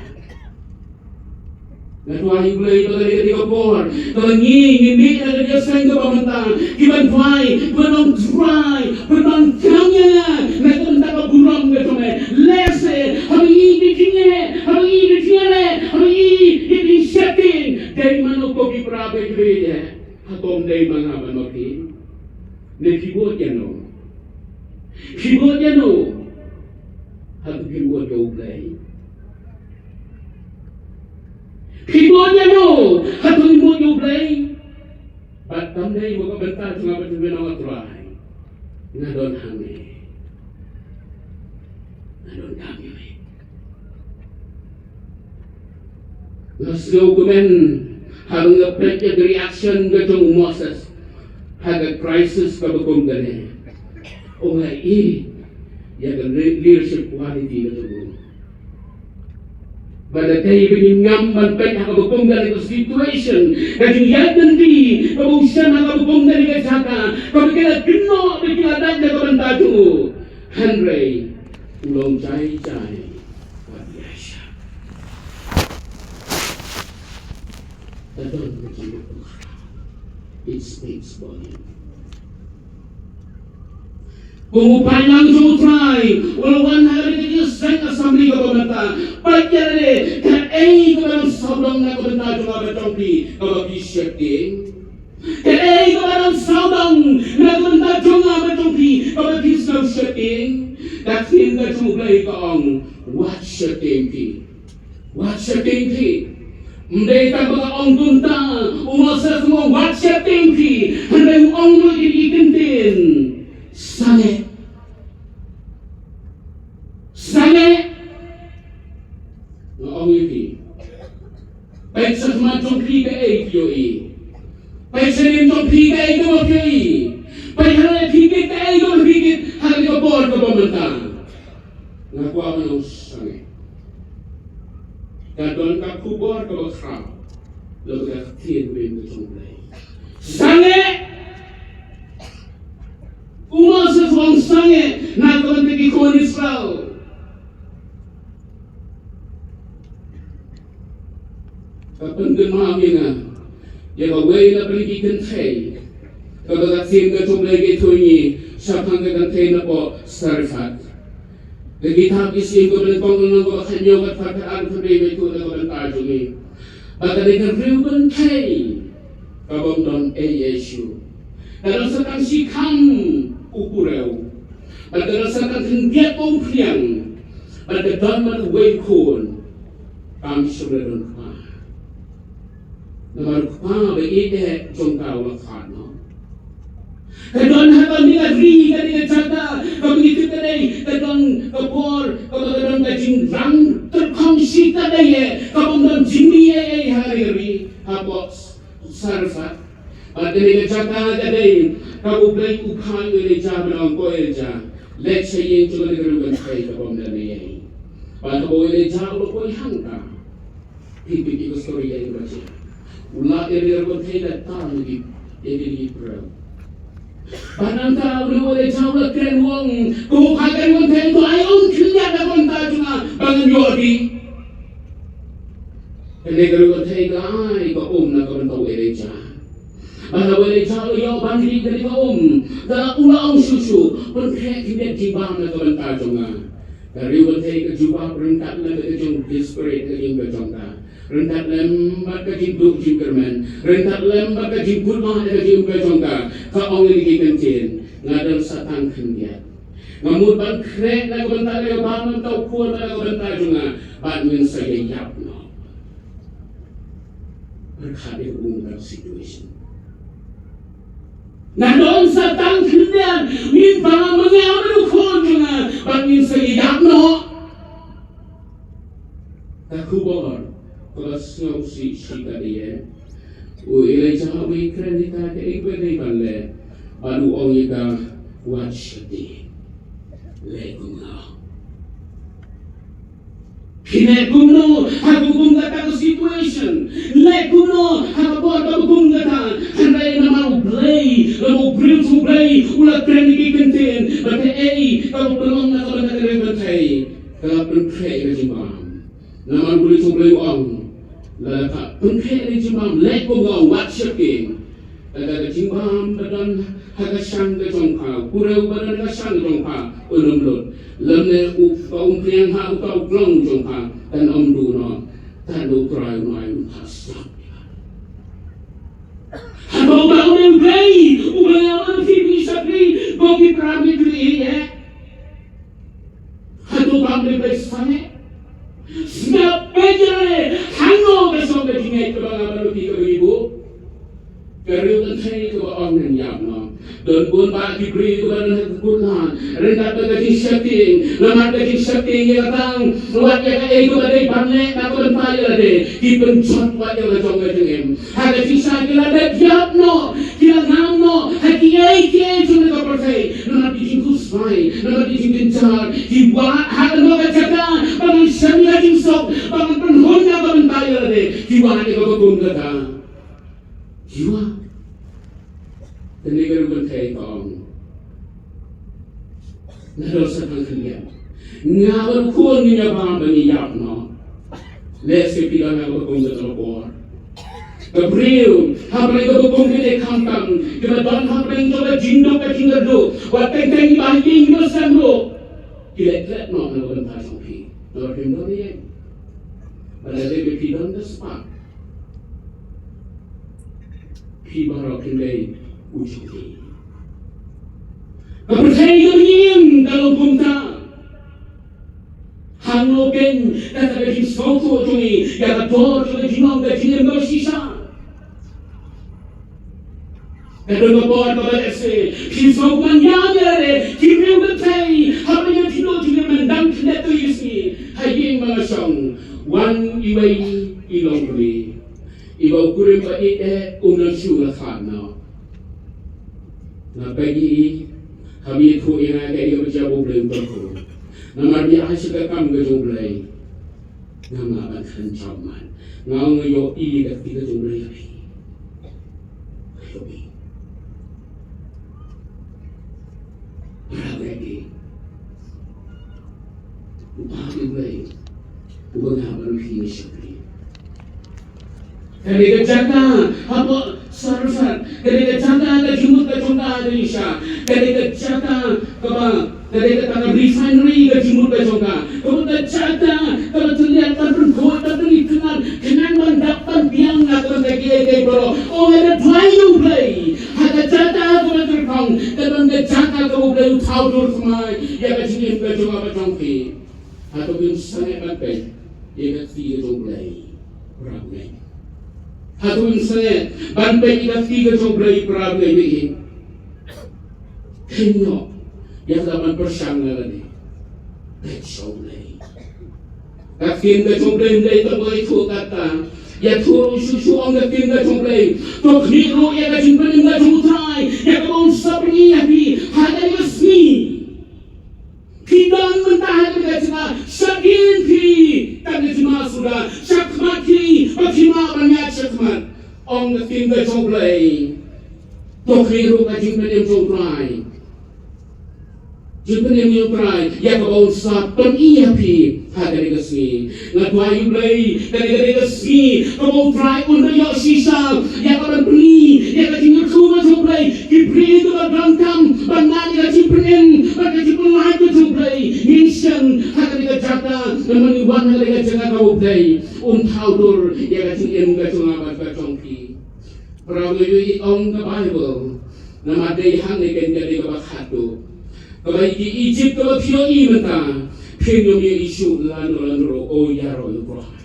Nga duwai ïa U Blei ba ka dei ka dei ka por kaba ngi, ngi mih na ka dei ka seng kaba mynta, ki ban duwai, ki ban ong, Trai, pynban khang ïa nga na ka bynta ka burom ka jong me. Lehse haba ngi ïeit jingeh, haba ngi ïeit jingeh, haba ngi ïeit jingsheptieng, dei mano ko ki para bangeit, ha kum dei ma nga bad ma phi. Ne phi bud ïano? Phi bud ïano? Hato phi bud ïa U Blei? Phi bud ïano? Hato phi bud ïa U Blei? Bad kam dei mo ka bynta jong nga bad jong me, nga Trai, nga don hangne. Nga don kam ïa me. Nga sngewkmen haba nga peit ïa ka reaction ka jong u Moses ha ka crisis kaba kum kane. Ong, nga ïeit ïa ka leadership quality ka jong u. Bad da kaei ba ngim ngam ban peit ha kaba kum kane ka situation, ka jingïaid lynti kaba u shem ha kaba kum kane ka jaka, kaba ki la kynnoh, ba ki la dap da ka bynta jong u. Hynrei u long jai jai bad ïaishah. Ka don ka jingmut. It speaks volume. Kum u paidlang jong U Trai u la wan ha kane ka jingïaseng assembly kaba mynta. Peit ïa lade, kaei kaba dang sawdong na ka bynta jong nga bad jong phi kaba phi sheptieng? Kaei kaba dang sawdong na ka bynta jong nga bad jong phi kaba phi sngew sheptieng? Ka ktien ka jong U Blei ka ong, wat sheptieng phi. Wat sheptieng phi. Ym dei tang ba ka ong kumta, u Moses u ong, wat sheptieng phi. Hynrei u ong ruh ïa ki kyntien, sangeh. Sangeh. Nga ong ïa phi, peit sha khmat jong phi kaei phi ïohi. Peit sha liang jong phi kaei kaba phi ïohi. Peit halor phi kaei kaba phi kit ha kane ka por kaba mynta. Nga kwah ban ong sangeh. Ka don ka khubor kaba khraw. Lada ka ktien ka jong U Blei. Sangeh. U Moses u ong sangeh na ka bynta ki khun Israel. Ka pynkynmaw ïa nga ïa kawei na pdeng ki kynthei kaba ka ktien ka jong U Blei ka ïathuh ïa ngi shaphang ka kynthei na poh Sarefat. Ka kitab Ki Syiem ka lynnong kaba khathynñiew ka dkhot khatar ka dkhot ar ka ïathuh na ka bynta jong ngi ba ka dei ka riew kynthei ka bym don ei ei shuh. Ka don sa tang shi khang u kurew bad ka don sa tang khyndiat u phriang bad ka don bad uwei u khun. Kam shym la don kpa. Namar u kpa ba ïeit eh jong ka u la khlad noh. Ka don ha kane ka ri, kane ka jaka kaba ngi tip ka dei ka don ka por kaba ka don ka jingrang tyrkhong shi ka dei eh, kabym don jingmih ei ei ha kane ka ri, hapoh Sarefat. Bad kane ka jaka ka dei kaba U Blei u phah ïa u Elijah ban ong, ko Elijah, leit sha ïing jong kane ka riew kynthei kabym don ei ei. Bad haba u Elijah u la poi hangta, phi tip ïa ka story ïa kaba jia. U lap ïa kane ka riew kynthei da tal ïa ki, ïa ki briew. Bad nangta u Elijah u la kren u ong, ko ha ka riew kynthei to ai um khyndiat na ka bynta jong nga ba ngan ïoh dih. Kane ka riew kynthei ka ai ka um na ka bynta u Elijah. Bad haba u Elijah u la ïoh ban dih kane ka um, ka la, u la ong shuh shuh, pynkhreh khyndiat jingbam na ka bynta jong nga. Ka riew kynthei ka jubab ryngkat lem bad ka jingdesperate ka jingim ka jong ka. Ryngkat lem bad ka jingduh jingkyrmen. Ryngkat lem bad ka jingkut noh ka jingim ka jong ka. Ka ong ïa ki kyntien, nga don sa tang khyndiat. Nga mut ban khreh na ka bynta ka bam na ka bynta u khun bad na ka bynta jong nga. Bad ngin sa ïa ïap noh. Pyrkhat ïa ka bun ka situation. Nga don sa tang khyndiat, ngin bam ma nga bad u khun jong nga, bad ngin sa ïap noh. Ka khubor Ba sngewsih shi katei, u Elijah u kren ïa ka, kaei ba dei ban leh. Bad u ong ïa ka, wat sheptieng. Leh kumno? Phi leh kumno ha ka kum kata ka situation? Leh kumno ha ka por kaba kum kata? Hynrei namar U Blei, namar u briew jong U Blei u la kren ïa ki kyntien, ba kaei kaba pynlong na ka bynta ka riew kynthei, ka la pynkhreh ïa ka jingbam. Namar U Blei jong U Blei u ong, lada ka pynkhreh ïa ka jingbam, leh kumno? Wat sheptieng. Lada ka jingbam ba don ha ka shang ka jong pha, u kurew ba don ha ka shang ka jong pha un ym lut, lymne u, ka umphniang ha uta u klong jong pha, kan ym duh noh. Tang U Trai un ai, un phah sap. Haba u Blei, U Blei, U Blei u ong ïa phi, phi shakri, ko ki para mithli eh. Hato kam dei ba sngewbha? Sngap peit ïa lade, hangno ka shong ka jingngeit kaba nga bad phi kaba ngi buh? Ka riew kynthei kaba ong ngin ïap noh. Don bun bah ki briew kiba don ha ka kut lad, ryngkat bad ka jingsheptieng. Namar ka jingsheptieng ïa ka tang, wat ïa kaei kaba dei ban leh na ka bynta ïa lade, ki pynjot wat ïa la jong ka jingim. Ha ka jingshisha ki la dep ïap noh, ki la ngam noh ha kiei kiei jong ka pyrthei. Namar ki jingkhuslai, namar ki jingkynjar, ki wad ha kano ka jaka ba ngan shem ïa ka jingsuk, ba ngan pynhun ïa ka bynta ïa lade, ki wad ïa kaba kum kata. Ki wad. Kane ka riew kynthei ka ong, nga don sa tang khyndiat. Nga bad u khun ngin ïa bam ba ngin ïap noh. Lehse phi don ha kaba kum kata ka por. Ka briew hapdeng kaba kum kane, khamtam kiba don hapdeng jong ka jingduk ka jingkyrduh, wat teng teng kiba ha ïing kiba sem ruh, ki leh klet noh na ka bynta jong phi. Namar phim don ïing. Bad lada phi don ka spah, phi baroh phin dei u jong ki. Ka pyrthei ka ba ïing ka long kumta. Hangno keiñ kata ka jingsngewthuh jong ngi ïa ka dor jong ka jinglong ka jingim kaba shisha? Ka don ka por kaba lehse phi sngew ban ïam ïa lade, ki riew kynthei, haba ïa jingdon jingim, ban dang khyndiat ïa sngi ha ïing ba nga shong. Wan iwei i longkmie, iba u kurim ba ïeit eh um nang shu la khad noh. Nga peit ïa i, haba i ïathuh ïa nga kaei kaba jia, ba U Blei u pynkhun. Namar i ai sha ka kam ka jong U Blei. Ngam lah ban kren jam man. Nga ong nga ïohi ïa ka kti ka jong U Blei ïa phi. Nga ïohi. Para bangeit, u Blei uba nga bad phi ngi shakri. Ka dei ka jaka hapoh Sarasat, ka dei ka jaka ka jingmut ka jong ka Elisha, ka dei ka jaka kaba, ka dei kata ka refinery ka jingmut ka jong ka, kaba ka jaka kaba tylliat ban pynkhuid, ban pynkynad, khnang ban dap ban biang na ka bynta kiei kiei baroh. Ong nga da duwai ïa U Blei ha ka jaka kaba kyrpang, ka don ka jaka kaba U Blei u thaw dur thymmai ïa ka jingim ka jong nga bad jong phi. Hato ngin sangeh ban peit ïa ka kti ka jong U Blei, para bangeit? Hato ngin sangeh ban peit ïa ka kti ka jong U Blei, para bangeit? Kynnoh ïa ka ban pyrshang na lade. Peit sha U Blei. Ka ktien ka jong U Blei ym dei tang ba ïathuh katta. Ïathuh shuh shuh, ong ka ktien ka jong U Blei. To khmih ruh ïa ka jingpynim ka jong U Trai, ïa kaba un sa pyni ïa phi ha kane ka sngi. Phi don mynta ha kane ka jaka, shadien phi, tang ka jingma suda, sha khmat phi, ba phi mah ban ïaid sha khmat. Ong ka ktien ka jong U Blei. To khmih ruh ka jingpynim jong U Trai. Jingpynim jong U Trai ïa kaba un sa pyni ïa phi ha kane ka sngi. Nga duwai ïa U Blei, kane ka dei ka sngi kaba U Trai un ïoh shisha ïa ka ban pyni ïa ka jingïathuh ka jong U Blei. Ki briew kiba donkam ban mad ïa ka jingpynim bad ka jingpynlait ka jong U Blei, ngin shem ha kane ka jaka. Namar ngi wan ha kane ka jaka kaba U Blei un thaw dur ïa ka jingim ka jong nga bad ka jong phi. Para bangeit, ong ka Baibl, namar dei hangne keiñ ka dei kaba khatduh, kaba ïa ki Ijipt kaba phi ïohi mynta, phim ïohi shuh lano lano ruh, oh ïaroh ïa U Trai.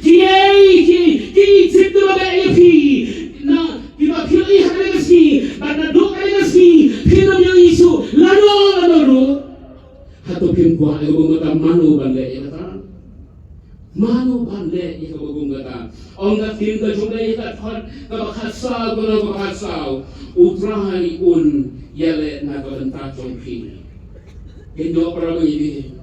Kiei ki, ki Ijipt kiba beh ïa phi, na kiba phi ïohi ha kane ka sngi bad naduh kane ka sngi, phim ïohi shuh lano lano ruh. Hato phim kwah ïa kaba mynta, mano ban leh ïa kata? Mano ban leh ïa kaba kum kata? Ong ka ktien ka jong U Blei ha ka dkhot kaba khatsaw, ka lynnong kaba khatsaw, U Trai un ïaleh na ka bynta jong phi. Ki ïoh para bangeit,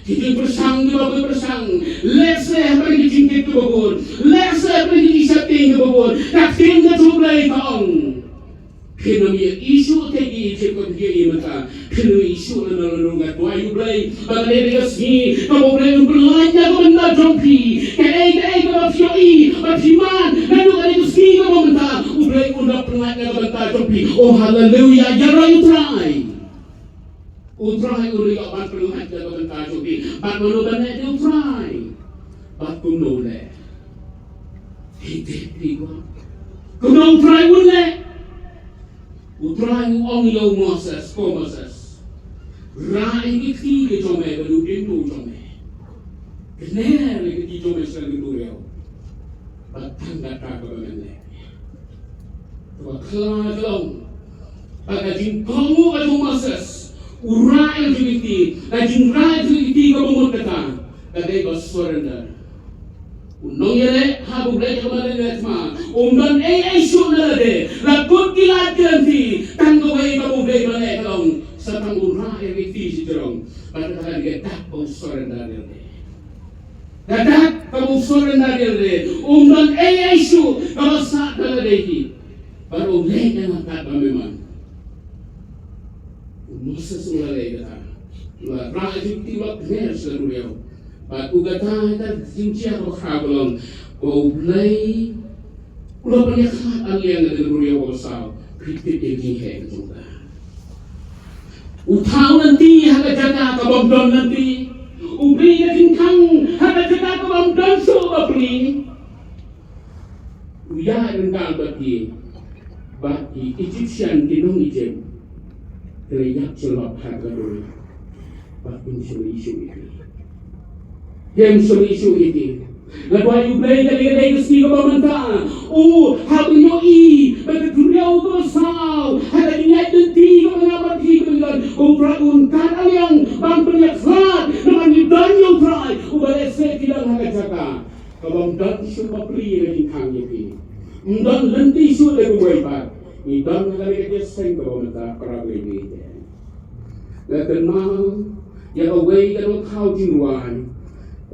ki jingpyrshang kiba phi pyrshang, lehse hapdeng ki jingkit kiba bun, lehse hapdeng ki jingsheptieng kiba bun, ka ktien ka jong U Blei ka ong, phin ym ïohi shuh ïa ki, ïa ki, ïa ki mynta. Phin ym ïohi shuh lano lano. Nga duwai U Blei ba ka dei ka sngi kaba U Blei un pynlait ïa ka bynta jong phi. Kaei kaei kaba phi ïohi ba phi mad, naduh ka dei ka sngi kaba mynta, U Blei un da pynlait ïa ka bynta jong phi. Oh, haleluya, ïaroh ïa U Trai. U Trai u la ïoh ban pynlait ïa ka bynta jong phi. Bad mano ban leh, dei U Trai. Bad kumno leh? Hi te phi ko. Kumno U Trai un leh? U Trai u ong ïa u Moses, ko Moses, rah ïa ki kti ki jong me bad u diengtu jong me. Kner ïa ki kti jong me sha ka duriaw. Bad tang kata kaba men leh. Te ba khlad ka long ba ka jingkohnguh ka jong u Moses, u rah ïa ka jong ki kti, ka jingrah ïa ka jong ki kti kaba mut kata, ka dei ba surrender. U nongïaleh haba u leh ïa ka man leh thma, um don ei ei shuh na lade, la kut ki lad ki lynti, tang kawei kaba u dei ban leh ka long sa tang u rah ïa ka kti shajrong. Bad kata ka dei ka dak ba u surrender ïa lade. Ka dak kaba u surrender ïa lade, um don ei ei shuh kaba sah na lade hi. Bad u leh ïa nga kat ba me mon. U Moses u la leh kata. U la rah ïa ki kti, u la kner sha ka duriaw. Bad u kata ka jingjia kaba khraw ka long ba U Blei u la pynïakhlad ar liang na ka duriaw kaba saw. Phi tip ïa ka jingheh ka jong ka. U thaw lynti ha ka jaka ka bym don lynti. U plie ka jingkhang ha ka jaka ka bym don shuh ba plie. U ïaid ryngkat bad ki, bad ki Egyptian, ki nong Egypt ki la ïap jyllop ha ka duriaw. Bad kim shym la ïohi shuh ïa ki. Kim shym la ïohi shuh ïa ki. Nga duwai U Blei kane ka dei ka sngi kaba mynta, u hap ban ïohi ba ka duriaw kaba saw ha ka jingïaid lynti kaba nga bad phi ka dei, U Trai un kat ar liang ban pynïakhlad, namar ngi don ïa U Trai uba leh seh ki dang ha ka jaka. Kaba ym don shuh ba plie ïa ka jingkhang ïa phi. Ym don lynti shuh da kawei pat. Ngi don ha kane ka jingïaseng kaba mynta, para bangeit. Nga kynmaw ïa kawei ka nongthaw jingrwai.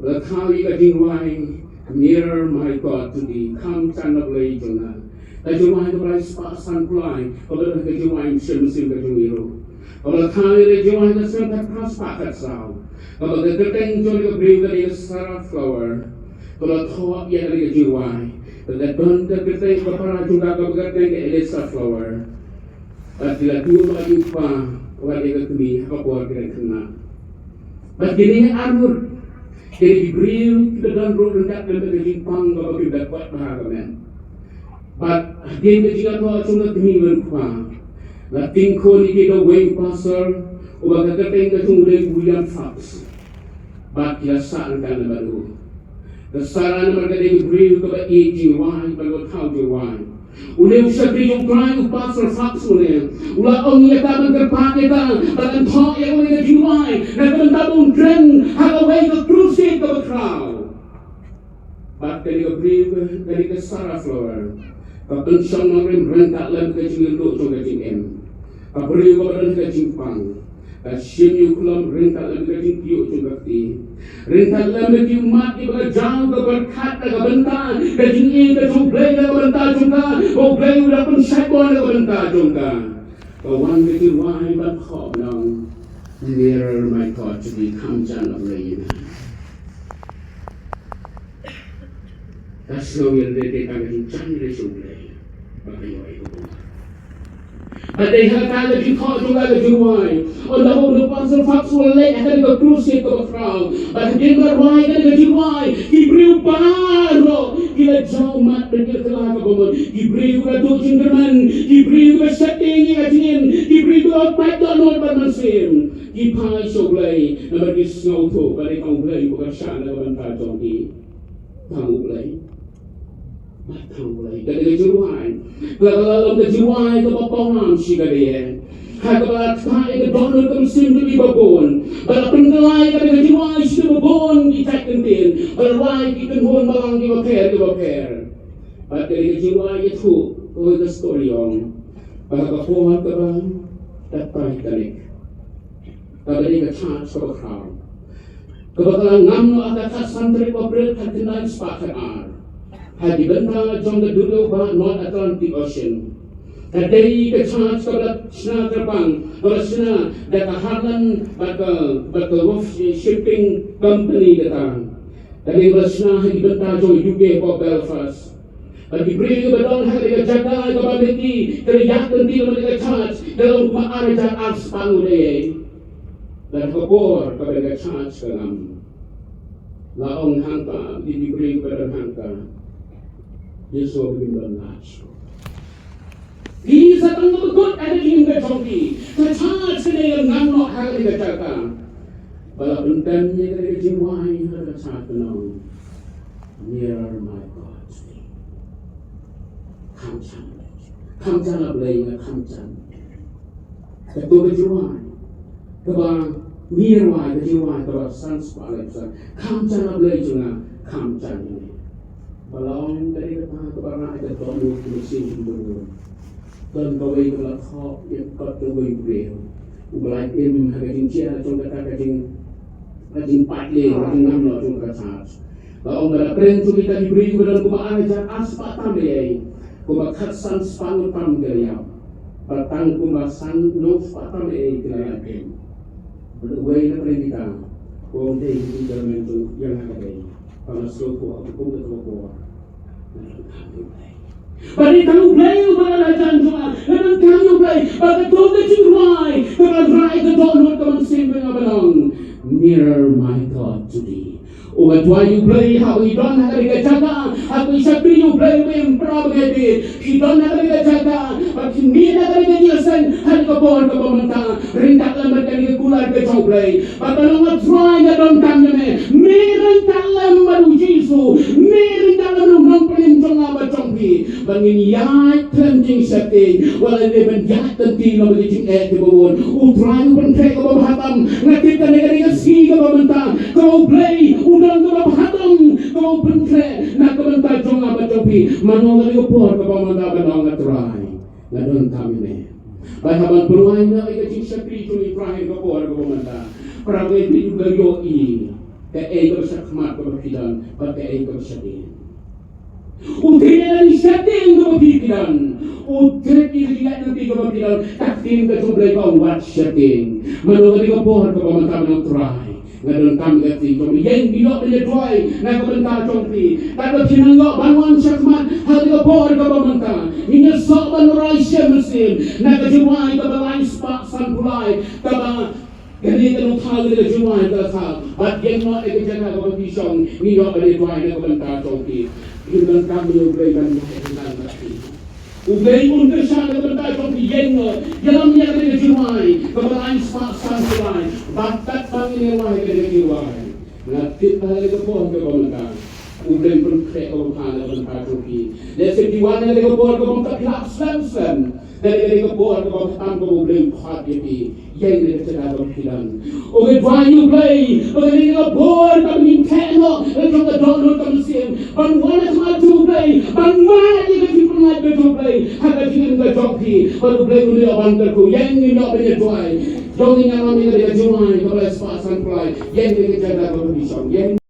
La thaw ïa ka jingrwai Nearer My God to Thee, Kham Jan na Blei jong nga. Ka jingrwai kaba lai spah san phew lai, kaba don ka jingrwai mynsiem mynsiem ka jong ngi ruh. Kaba la thaw ïa ka jingrwai ha ka snem khatphra spah khatsaw. Kaba ka kyrteng jong ka briew ka dei ka Sarah Flower. Ka la thoh ïa kane ka jingrwai. Ka don ka kyrteng ka para jong ka, kaba kyrteng ka Eliza Flower. Bad ki la duh bad u kpa, bad ïa ka kmie ha ka por ki la khynnah. Bad kine arngut, kine ki briew ki la don ruh ryngkat lem bad ka jingpang kaba ki la kwah bha ka met. Bad hadien ka jingïathoh jong ka kmie bad u kpa, la tieng khun ïa ki da uwei u pastor uba ka kyrteng ka jong u dei William Fox. Bad ki la sah ryngkat lem bad u. Ka Sarah namar ka dei ka briew kaba ïeit jingrwai bad kaba thaw jingrwai. Une u shakri jong U Trai, u Pastor Fox une, u la ong ïa ka ban kyrpad ïa ka ba kan thoh ïa kawei ka jingrwai na ka bynta ba un kren ha kawei ka crusade kaba khraw. Bad kane ka briew, kane ka Sarah Flower, ka pynshong nongrim ryngkat lem ka jingïaduh jong ka jingim. Ka briew kaba don ka jingpang, ka shim ïa u khlem ryngkat lem ka jingkyiuh jong ka kti, ryngkat lem ki ummat kiba ka jaw, ka pyrkhat na ka bynta ka jingïeit ka jong U Blei, na ka bynta jong ka, ba U Blei u la pynshait bor na ka bynta jong ka. Ka wan ka jingrwai ban thoh ban ong, Nearer My God to Thee, Kham Jan na Blei jong nga. Ka sngew ïa lade te ka jingjan ïa lade sha U Blei. Ba ka ïoh ïa ka bor. Bad dei ha kata ka jingthoh jong ka ka jingrwai, ynda u Pastor Fox u leit ha kane ka crusade kaba khraw, bad hadien ba rwai kane ka jingrwai, ki briew baroh ki la jaw mat bad ki la kylla kaba mut. Ki briew ki la duh jingkyrmen, ki briew ki la sheptieng ïa ka jingim, ki briew ki la pait dohnud bad mynsiem. Ki phai sha U Blei namar ki sngewthuh ba dei tang U Blei uba kyrshan na ka bynta jong ki. Tang U Blei. Ba tang U Blei. Ka dei ka jingrwai. Ka la long ka jingrwai kaba pawnam shi katdei. Ha kaba la tkah ïa ka dohnud ka mynsiem jong ki babun, ba la pynkylla ïa ka jingrwai sha ki babun ki jait kyntien, ba la rwai ki kynhun balang kiba pher kiba pher. Bad ka dei ka jingrwai ïathuh, kawei ka story ong ba ha ka por kaba ka Titanic, kaba dei ka jahaj kaba khraw, kaba ka la ngam noh ha ka khatsan tarik April khatkhyndai spah khatar, ha ki bynta jong ka duriaw ba North Atlantic Ocean. Ka dei ka jahaj kaba la shna kyrpang, kaba la shna da ka Heartland bad ka, bad ka Royal Shipping Company kata. Ka dei kaba la shna ha ki bynta jong U K hapoh Belfast. Bad ki briew kiba don ha kane ka jaka kaba mih ki, ki la ïaid lynti lem bad ka jahaj, ki la long kumba ar hajar ar spah ngut eiei. Bad ha ka por kaba ka jahaj ka ngam, la ong hangta ïa ki briew kiba don hangta, ïa shuwa ba kin don lad shuh. Phi sa tang kaba kut ha ka jingim ka jong phi. Ka jahaj kane ka ngam noh ha kane ka jaka. Ba la pyntem ïa kane ka jingwai ha ka jahaj, ka ong, "Nearer, my God, to thee." Kham jan, kham jan, A Blei nga, kham jan. Kato ka jingwai kaba ngi rwai, ka jingwai kaba san spah laiphew san. Kham jan, A Blei jong nga, kham jan ïa me. Ba long ka dei kata kaba rah ïa ka dohnud ka mynsiem jong u babun. Don kawei kaba la thoh ïa ka kot jong uwei u briew uba la im ha ka jingjia jong kata ka jing, ka jingpait lieng, ka jingngam noh jong ka jahaj. La ong ba la pyrshang jong kita ki briew ba don kumba ar hajar ar spah tam eiei, kumba khatsan spah ngut tam ki la ïap, bad tang kumba san hynñiew spah tam eiei ki la lait im. Bad uwei na pdeng kita u ong, "Dei ka jingkyrmen jong ïa nga ka dei ba nga sngewthuh ha kum kata ka por." Ba dei tang U Blei uba la lait jan jong nga, nga donkam ïa U Blei, ba kato ka jingrwai kaba rah ïa ka dohnud ka mynsiem jong nga ban ong, "Nearer, my God, to thee." U, nga duwai ïa U Blei haba ngi don ha kane ka jaka, haba ngi shakri ïa U Blei uba im para bangeit, phi don ha kane ka jaka, ba phi mih na kane ka jingïaseng ha kane ka por kaba mynta, ryngkat lem bad kane ka kular ka jong U Blei. Ba ka long, "A Trai, nga donkam ïa me, me ryngkat lem bad U Jisu, me ryngkat lem bad u nongpynim jong nga bad jong phi, ba ngin ïaid khlem jingsheptieng, wat la dei ban ïaid lynti lem bad ki jingeh kiba bun." U Trai u pynkhreh kaba bha tam. Nga tip kane ka dei ka sngi kaba mynta kaba U Blei u don kaba bha tam, kaba u pynkhreh na ka bynta jong nga bad jong phi. Mano ka dei ka por kaba mynta ban ong, "A Trai, nga donkam ïa me." Bad haba pynwai na ka jingshakri jong U Trai ha ka por kaba mynta, para bangeit, phi la ïohi kaei kaba shakhmat kaba phi don bad kaei kaba shadien. U tip ïa ka jingshadien kaba phi, phi don. U tip ïa ka jingïaid lynti kaba phi don. Ka ktien ka jong U Blei ka ong, "Wat shadien." Mano ka dei ka por kaba mynta ban ong, "Trai, nga donkam ïa ka ktien jong me." Ïeng, ngi ïoh ban ïaduwai na ka bynta jong phi. Katba phi nang ïoh ban wan shakhmat ha kane ka por kaba mynta, ngin ïasoh ban rai sha mynsiem na ka jingduwai kaba lai spah sanphew lai, kaba kane ka nongthaw, kane ka jingduwai ka la thaw. Bad ïeng noh ïa ka jaka kaba phi shong, ngi ïoh ban ïaduwai na ka bynta jong phi. Ngin donkam ïa U Blei ban ïaid ryngkat bad phi. U Blei un kyrshan na ka bynta jong phi. Ïeng noh, ïalam ïa kane ka jingduwai kaba lai spah sanphew lai. Bad katba ngin ïaduwai kane ka jingduwai, nga tip ba ha kane ka por kaba mynta U Blei un pynkhreh kaba bha na ka bynta jong phi. Lehse phi wan ha kane ka por kaba mynta phi hap slem slem. Kane ka dei ka por kaba bha tam kaba U Blei u khot ïa phi. Ïeng na ka jaka kaba phi don. Ngi duwai ïa U Blei ba kane ka por kaba ngin theh noh na ka jong ka dohnud ka mynsiem, ban wan ha khmat jong U Blei, ban mad ïa ka jingpyllait ka jong U Blei ha ka jingim ka jong phi. Bad U Blei un ïoh ban kyrkhu. Ïeng, ngin ïoh ban ïaduwai. Jong ngi, ngin ïalam ïa ka jingduwai kaba lai spah sanphew lai. Ïeng na ka jaka kaba phi shong. Ïeng.